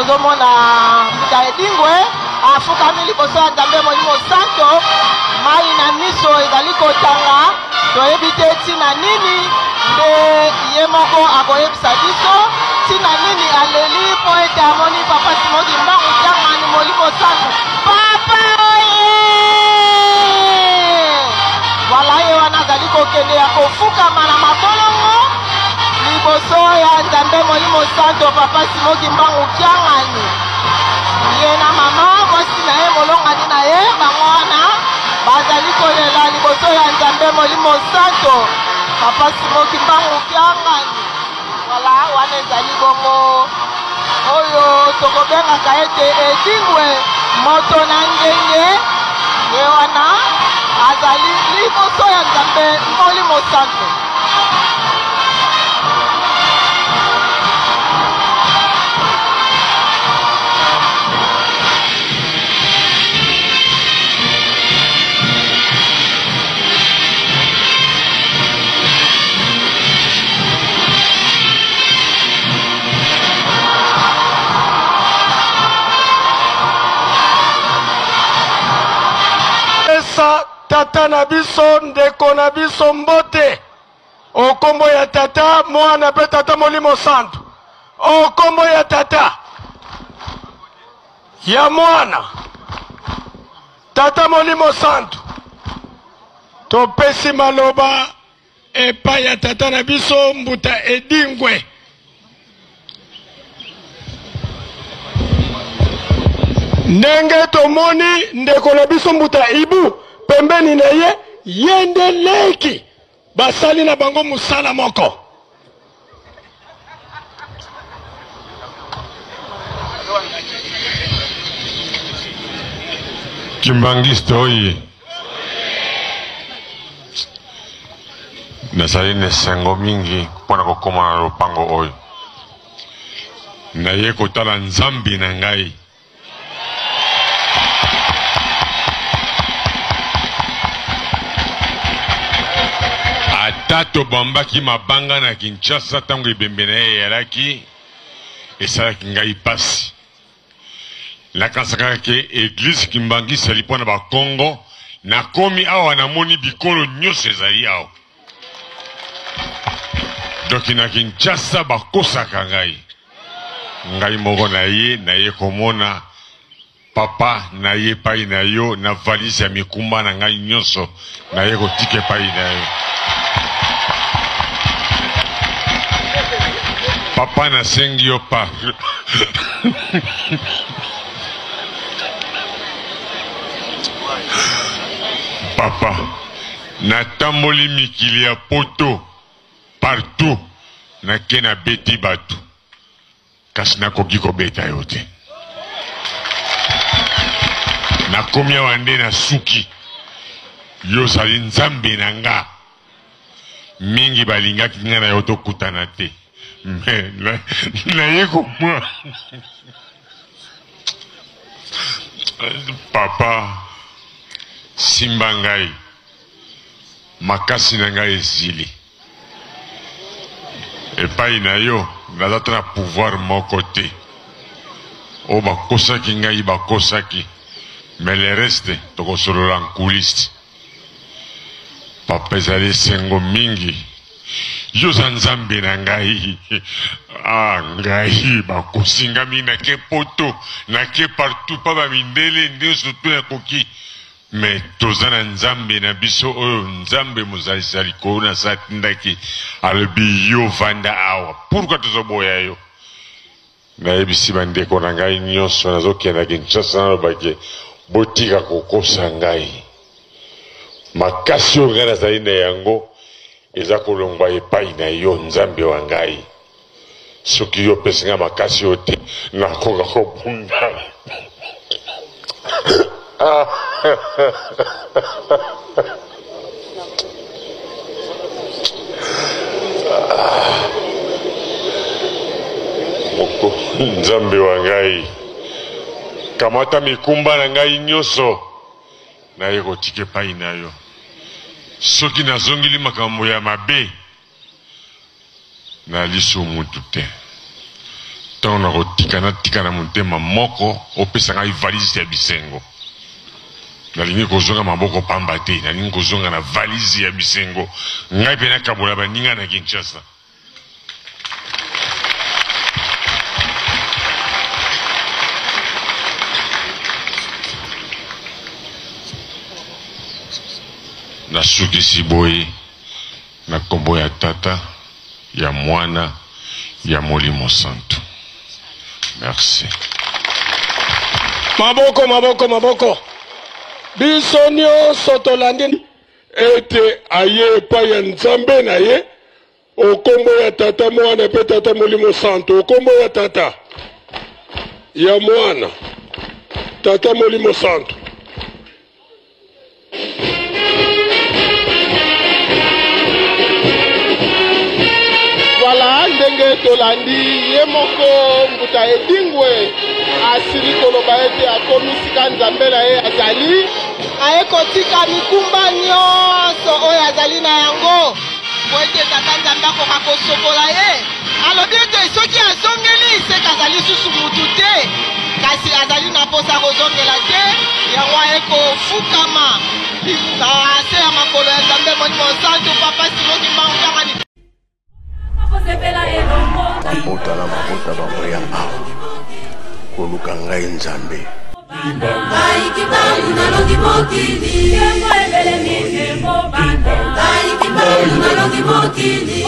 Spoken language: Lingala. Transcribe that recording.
Tozomona Mbuta Edingwe afukami liboso ya Nzambe Molimo Santo, mai na miso ezali kotanga, toyebi te ntina nini, nde ye moko akoyebisa biso ntina nini aleli mpo ete amoni Papa Simon Kimbangu Kiangani Molimo Santo. Papa oye! Voilà, ye wana azali kokende ya kofukama na mabolongo liboso ya Nzambe Molimo Santo, Papa Simon Kimbangu Kiangani. Ye na mama mwasi na ye, molongani na ye, bango wana bazali kolela liboso ya Nzambe Molimo Santo, Papa Simon Kimbangu Kiangani. Voilà, wana ezali bongo oyo tokobengaka ete Edingwe moto na ngenge. Ye wana azali liboso ya Nzambe Molimo Santo. Pesa tata na biso, ndeko na biso mbote o kombo ya Tata, Mwana pe Tata Molimo Santu. O kombo ya Tata, ya Mwana, Tata Molimo Santu. Topesi maloba epai ya tata na biso Mbuta Edingwe. Ndenge tomoni ndeko na biso Mbuta Ibu pembeni na ye, ye nde leki, basali na bango mosala moko. Kimbanguiste oye! Nazali na esengo mingi mpo na kokoma na lopango oyo. Naye kotala Nzambe na ngai. Ata tobambaki mabanga na Kinshasa ntango ebembe na ye eyalaki, esalaki ngai mpasi. Nakanisaka ke eglise Kimbanguiste ezali mpo na bakongo. Nakomi awa namoni bikolo nyonso ezali awa. Donc na Kinshasa bakosaka ngai. Ngai moko na ye naye komona papa na ye epai na yo na valise ya mikumba na ngai nyonso naye kotika epai na yo. Papa nasengi yo pa papa natamboli mikili ya poto partout nake nabeti bato kasi nakoki kobeta yo te. Nakomi awa nde nasuki. Yo ozali Nzambe na nga. Mingi balingaki nga na yo tokutana te. Mais naye komwa papa simba ngai makasi na ngai esili. Epai na yo naza ata na pouvoir moko te. Oyo bakosaki ngai bakosaki, mais le reste tokosolola en coulisse. Papa ezali esengo mingi. Yo oza Nzambe na ngai. Ah ngai bakosi ngai mingi nake poto, nake partout pa ba mindele nionso tout nakoki. Mais toza na Nzambe na biso oyo Nzambe mozalisi ya likolo na se atindaki alobi yo vanda awa pourquoi tozo boya yo? Nayebisi ba ndeko na ngai nionso nazo kenda Kinshasa naloba ke botika kokosa ngai makasi oyo ngai nazali na yango eza kolongwa epai na yo Nzambe wa ngai. Soki yo opesi nga makasi oyo te, nakoka kobunda. Nzambe wa ngai, kamata mikumba na ngai nyonso, naye kotika epai na yo. Soki nazongeli makambo ya mabe, Na lisu mutu te. Ntango nakotika, natika na motema moko, opesa ngai valise ya bisengo. Nalingi kozonga maboko pamba te, nalingi kozonga na valise ya bisengo. Ngai mpe nakabola baninga na Kinshasa. Nasukisi boye na kombo ya Tata, ya Mwana, ya Molimo Santu. Merci. Maboko, maboko, maboko. Biso nyonso tolandi ete aye epai ya Nzambe na ye okombo ya Tata, Mwana mpe Tata Molimo Santu. Okombo ya Tata, ya Mwana, Tata Molimo Santu. Voilà ndenge tolandi ye moko mbuta Edingwe asili koloba ete akomi sika Nzambe na ye azali. Aye kotika mikumba nyonso oyo azali na yango mpo ete Tata Nzambe akoka kosokola ye. Alobi ete soki azongeli seke azali susu mutu te, kasi azali na mposa kozongela te. Yango aye kofukama na se ya makolo ya Nzambe Molimo Santu. Papa Simon Kimbangu Kiangani. Mabota na mabota bakoya awa koluka ngai Nzambe. Ngai Kimbangu nalongi mokili. Nkembo ebelemi nkembo bana. Ngai Kimbangu nalongi mokili.